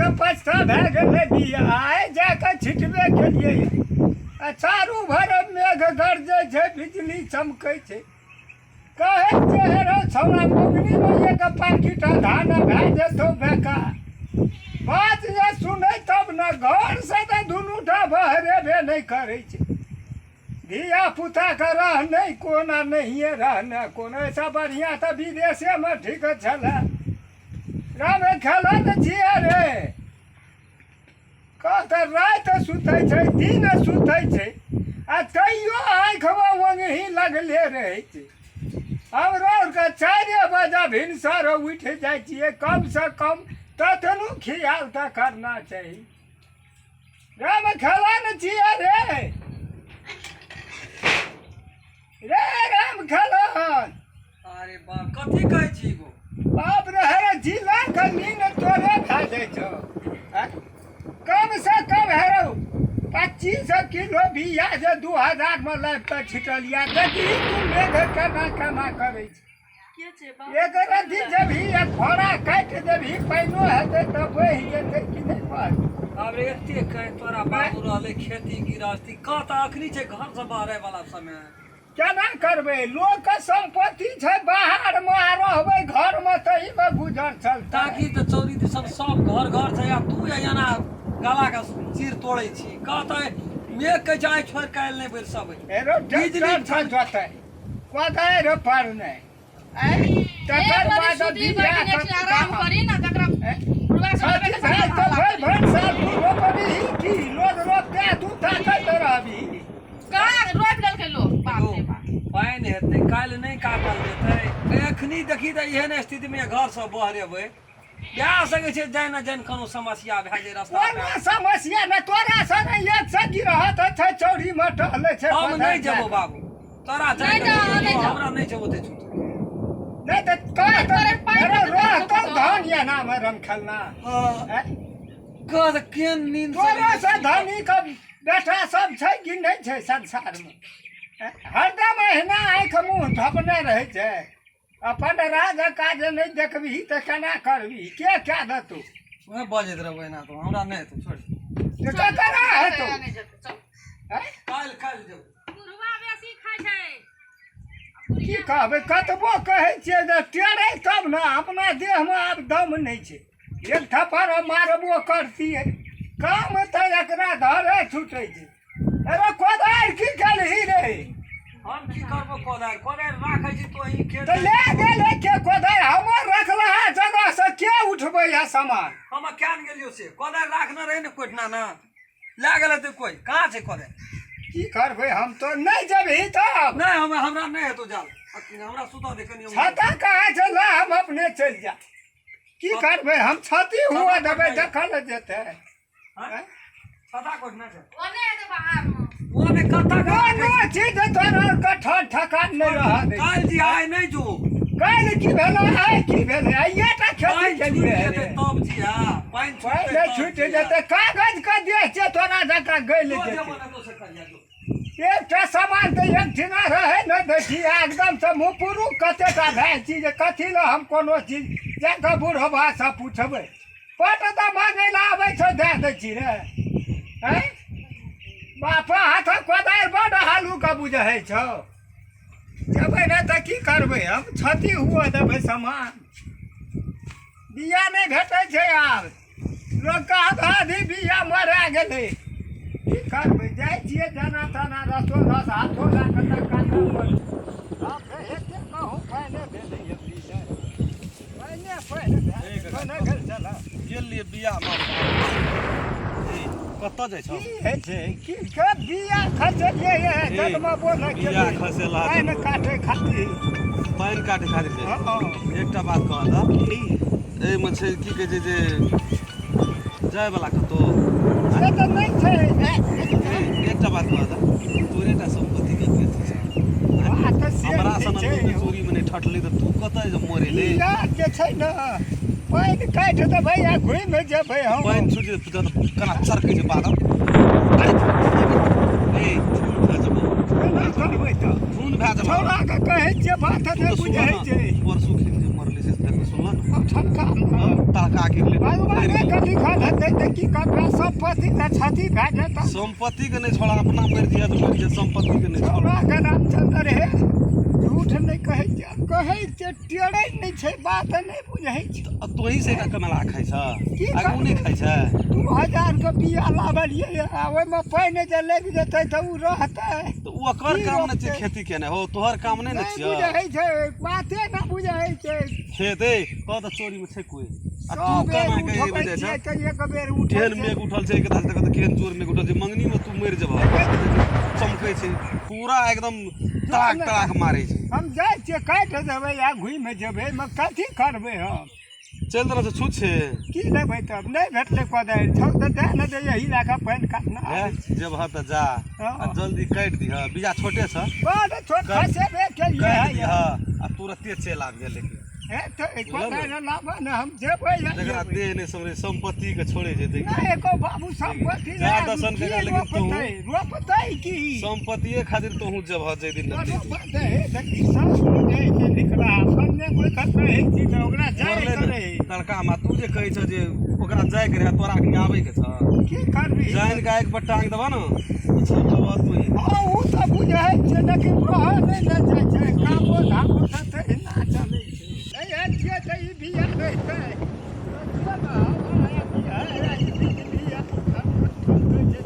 तऽ पछता भए गेलै बिया आइ जा कऽ छिटबे केलियै आ चारू भर मेघ गरजै छै बिजली चमकै छै कहै छै हे रौ छौड़ा मगनीमे एक पाकिटा धान भए जेतौ बेका बात जे सुनै तब ने घरसँ तऽ दुनू टा बहरेबे नहि करै छै धिया पुताके रहनै कोना नहिए रहने कोनो एहिसँ बढ़िआँ तऽ विदेशेमे ठीक छलै रामे खेलऽ ने छियै रे कह तऽ राति सुतै छै दिन सुतै छै आ तैयो आँखिमे ओंगही लगले रहै छै हमरो आरके 4 बजे भिनसर उठि जाइ छियै कमसँ कम ततनो खियाल तऽ करना चाही राम खेला ने छियै रे रे राम खेलन अरे बाप कथी कहै छी गो बाप रे हे जिला के नीन तोरे भए जाइ छौ आँय? कम से कम हेरौ 25 किलो बिया जे 2000 मे लाबि कऽ छिटलिया देखी तू मेघ केना केना करै छै के छै बाप एक रत्ती जेबही एक फोड़ा काटि देबही पानिओ हेतै तऽ बहि जेतै कि नहि बहतै आब रे एते कहे तोरा बाबू रहलै खेती गृहस्थी कह तऽ अखनी छै घर से बहरे वाला समय केना करबै लोकके सम्पत्ति छै बाहरमे आ रहबै घरमे तहीमे गुजर चलतै ताकि तऽ चौरी दिसन सब घर घर छै आ तू एना गला के चीर तोड़ै छी कह तऽ मेघ कहै छै आइ छोड़ि काल्हि नहि बरसबै एरो बिजली ट्रैक्टर छै जोतै कोदारि पर नहि आँय, तकर बाद बिया आराम करी ना तकरा बुढ़वा सब छठी भेल तऽ भरि भरि साल तू रोपबही की लोग रोपते तू ताकैत रहबही कहाँ रोपि देलकै लोग बाप रे बाप पानि हेतै काल्हि नहि काटल जेतै एखनी देखी तऽ एहन स्थितिमे घरसँ बहरेबै भए सकै छै जानि ने जानि कोनो समस्या भए जाइ रास्ता कोनो समस्या नहि तोरा सङ्गे एक सगी रहत छै चौरीमे टहलै छै हम नहि जेबो बाबू तोरा नहि जाओ, नहि जाओ। हमरा नहि छै ओते छूट नहि तऽ कह तोरे पाइ अरे कतऽ रहतौ कतऽ? धन एनामे रम खेलना हँ कह केहन नींद तोरा से धनी के बेटा सब छै कि नहि छै संसारमे हरदम एहिना आँखि मुँह झपने रहै छै अपन राज काज नहि देखबही तऽ केना करबही के कए देतौ उएह बजैत रहबै एना तो हमरा नहि हेतौ छोड़ तऽ ककरा हेतौ नहि जेतै, चल। आँय? काल्हि काल्हि जेबो बुढ़वा बेसी खाइ छै की कहबै कतबो कहै छियै जे टेरै तब ने अपना देहमे आब दम नहि छै एक थप्पड़ मारबो करतियै काम तऽ एकरा धरे छूटै छै अरे कोदारि की केलही रे हम की करबो कोदारि कोदारि राखै छी तो ही खेत तऽ ले गेलै के कोदारि हमर रखलहा जगह से के उठबै है सामान हम केन गेलियो से कोदारि राखने रहे ने कोठना ना लए गेलै तऽ कोइ कहाँ छै कोदारि की करबै हम तो नहि जेबही तब नहि हम हमरा नहि हेतौ जाल हमरा सुतऽ दे कनि छता कहाँ छै ला हम अपने चलि जा की करबै हम छती हुआ देबै देखल जेतै आँय? छता कोठना छै ओने हेतै बाहरमे ओने कतऽ कोनो चीज तोरा आरके ठन ठकान नहि रहऽ दै काल्हि जी आइ नहि जो काल्हि की भेलै आइ की भेलै आइए टा खेती पानि छूटि केलियै जेतै रे तब जी हा पानि छूटतै पहिले तब छुटि जी हा। जेतै कागज के देह छै तोरा जकाँ गलि जो जेतै जेबो ने तो से करिया जो एकटा सामान तऽ एक ठिना रहै नहि दै छी एकदम से मुँह पुरु कतेटा भए छी जे कथी लए हम कोनो चीज जाकऽ बूढ़ोबा से पुछबै पट तऽ मांगै लए आबै छौ दए दै छी रे आँय बापा हाथक कोदारि बड्ड हालुक बुझै छौ जेबै ने तऽ की करबै हम क्षति हुअ देबै सामान बिया नहि भेटै छै आब लोकके आधा आधी बिया मरा गेलै की करबै जाइ छियै जेना तेना रसो रस हाथो लए कऽ तऽ काटऽ पड़ै बाप रे एते कहूँ पानि भेलै पानि गेल छलै गेल लिए बिया कतऽ जाइ छौ की होइ छै की के बिया खसेलियै हे जन्म बोल बिया खसेला पानि काटै खातिर पानि काटे खातिर जाइ हँ छौ। एकटा बात कहऽ तऽ एहिमे छै की कहै छै जे जायवला कतौ से तऽ नहि छै ए, एकटा बात कहऽ तऽ तोरे टा सम्पत्ति के की अथी छै बात तऽ से हमरा नहि सन छै लोकके चोरीमे नहि ठटलै तऽ तू कतऽ जे मरेले बिया जे छै ने पानि काटि देबै आ घुमि जेबै हम पानि छुटि जेतै तऽ केना चरकै छै बादल अरे ए खून भए जेबौ केना करबै तऽ खून भए जेबौ छौड़ाके कहै छियै बात तू नहि तऽ बुझै सुबह छै परसू खिन जे मरलै से देखै सुनल ने? ठनका। तड़का गिरलै। भगवाने के लिखल हेतै तऽ की करबै, सम्पत्ति तऽ क्षति भए जेतै। सम्पत्ति के नहि छोड़ा, अपना मरि जिया तऽ मरि जिया, सम्पत्ति के नहि छोड़ा। हमरा के रामचंद्र हे, झूठ नहि कहै छै, कहै छै टेरै नहि छै, बात नहि बुझै छै। आ तोही से एकटा कमेला खाइ छ? की आ ओ नहि खाइ छै? 2000 के बिया लाबलियै आ ओहिमे पानि जे लागि जेतै तऽ ओ रहतै? तऽ ओ ओकर की काम ने छै रोपतै? खेती केनाइ हो, तोहर काम नहि ने नहि छियौ। बुझै छै, बाते नहि बुझै छै। खेत ए कह तऽ चोरी मे छै कोइ आ सौ तू बेर केना के उठबै बुझै छियै छ? तऽ एक बेर उठै केहन छै। मेघ उठल छै के तऽ केहन जोर मेघ उठल छै, मंगनी मे तू मरि जेबह। चमकै छै पूरा एकदम, तड़ाक तड़ाक मारै छै। हम जाइ छियै, काटि देबै आ घुमि जेबै, एहिमे कथी करबै हम? चलि देना छै छूत छै। की लेबै तब? नहि भेटलै कोदारि छौ तऽ दए ने दे, एही लए कऽ पानि काटना। हे, जेबह तऽ जा। हँ। आ जल्दी काटि दिह, बीजा छोटे छ। बड़ छोट खसेबे केलियै। काटि है दिह आ तुरते चलि आबिहे, लेकिन हे तऽ कोदारि लाबऽ ने, हम जेबै आ जकरा जेबै। देह नहि समझे सम्पत्ति के छोड़े छै, देख। नहि एको बाबू सम्पत्ति जा नहि, दर्शन की करिके, लेकिन तोहूँ- रोपतै? रोपतै की? सम्पत्तिए खातिर तोहूँ जेबह जाहि दिन ने। रोपतै देखी, सब बुझै छै निकला अपने कोइ रहै छी तऽ ओकरा जाय मरलै के ने रहै। तड़का मे तू जे कहै छ जे ओकरा जाय के रहै, तोरा अखनी आबै के छ। की करबी? जानि के आगि पर टांग देबह ने तऽ छुटबह तू। हँ, ओ तऽ बुझै छै, लेकिन रहऽ नहि ने जाइ छै, कामो धामो तऽ तहिना चलै छै। नहि आयल छियै तऽ ई बिया रहितै देखियौ ने, हमरा बिया ई बिजली आ छै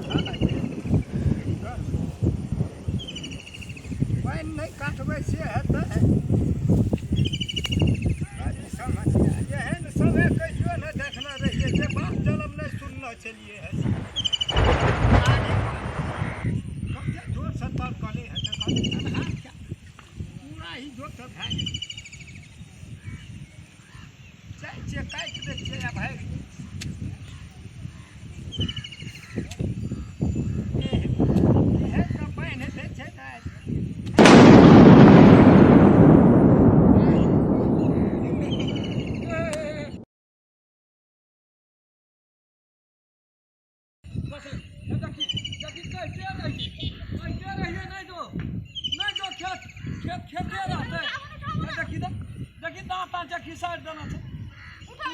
छल। की करबै? पानि नहि काटबै से हेतै? बड़ी समस्या। एहन समय कहियो नहि देखने रहियै, जे बाप जनम नहि सुनने छलियै हँ। कते जोरसँ तड़कलै हँ तऽ कहलियै अन्हार क्या पूरा ही जोरसँ भए गेलै। जाइ छियै, काटि दै छियै आ भागि जाइ छियै। एहन तऽ पानि हेतै छै ने। देखी देखी, कहिते रहियै, कहिते रहियै, नहि जो, नहि जो, खेत खेत खेते रहतै। हे देखी तऽ, देखी, दाँत ताँत जे खिसारि देना छै। तू कुछो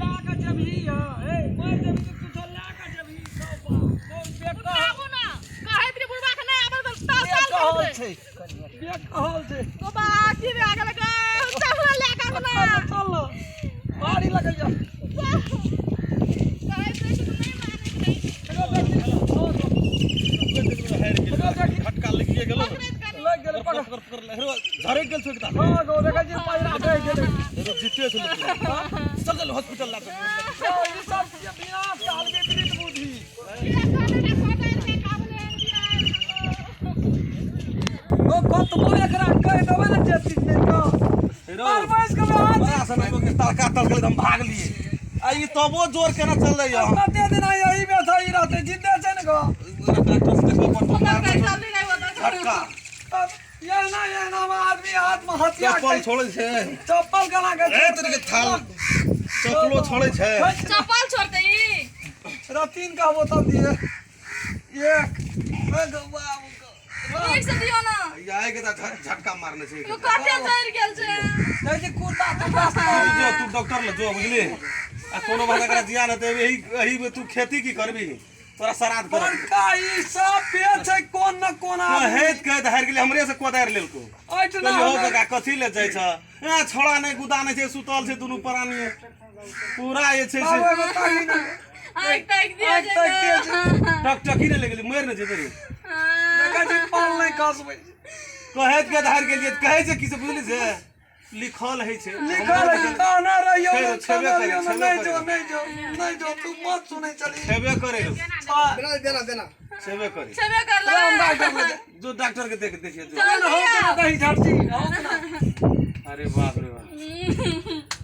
लए कऽ जेबही? हँ, हे, मरि जेबही तऽ कुछो लए कऽ जेबही। सब बात सब बेकहल। आबू ने, कहैत रही बुढ़बा के नहि आबल तऽ साल साल बेकहल कहैत छै, बेकहल छै। ओ बा, की भए गेल गे? चल लए कऽ आबू ने। चल ने, बाड़ी लगैया। कहैत रही कि नहि मानैत रही। एगो देखी, हँ, एगो देखी। झटका लगिए गेलो ने। पकड़ैत कनी। लागि गेलै, पकड़। पकड़ पकड़, हेरो झरकि गेल छौ एकटा। हँ गो, देखै छी, पैरा बहि गेलै। हेरो जीते छौ। चल चल, हॉस्पिटल ला चल। ई सब छियै विनाश काल विपरीत बुद्धि। किया कहने रहे कोदारि लए कऽ आबू ने, बिया। ओ कतबो एकरा कहि देबै ने जे चीज नहि कह हेरो परवैश के हाथ। बड़ा समय के तड़का तड़कल हम भागलिए आ ई तबो जोर केना चललै यऽ। कते दिन यही बेथा ई रहतै, जिंदे छै ने गो। डॉक्टर से देखबऽ पड़तौ। ओकर पैसा नहि रहै ओतऽ। झटका। तब एहना एहना मे आदमी हाथ मे हथियार चप्पल छोड़ै छै। चप्पल केना के ए तोरी के थाल चप्पलो छोड़ै छै। चप्पल छोड़तै ई। रतीन कहबो तब दिए एक ए गो बाबू गो। नीक से दियौ ने। ई आइ के तऽ झटका मारने छै। ओ कते जरि गेल छै। जाइ छी कुर्ता तुर्ता तू जो, तू डॉक्टर लग जो, बुझली? आ कोनो बात एकरा जिया न देब, एही एही में तू खेती की करबी? तोरा श्राद्ध करब। बड़का ई सब पे छै कोन न कोन आदमी। कहैत कहैत हारि गेली, हमरे से कोदारि लेलको। एहिठिना कहलियै हौ हमे- काका, कथी ले जाइ छ? ए छोड़ा नहि, गुदा नहि छै, सुतल छै दुनू प्राणी पूरा जे छै बाबू से एगो ताही ने। आँखि ताकि दियौ। आँखि ताकि दियौ जे टकटकी नहि लगेली, मरि नहि जेतै रे। देखै छी, पाल नहि खसबै। कहैत कहैत हारि गेलियै। कहै छै की से बुझली, से लिखल होइ छै। लिखल है कि कहने रहियौ ने, छेबे कहने करे, रहियौ ने, छेबे नहि करे। जो, नहि जो, नहि जो, तू मत सुनै चली। छेबे करे रौ। देना देना। छेबे करे। छेबे करलै। राम डॉक्टर लग। जो डॉक्टर के देख, देखिए जो। हो के ना दही झटसी हो के ना। अरे बाप रे बाप।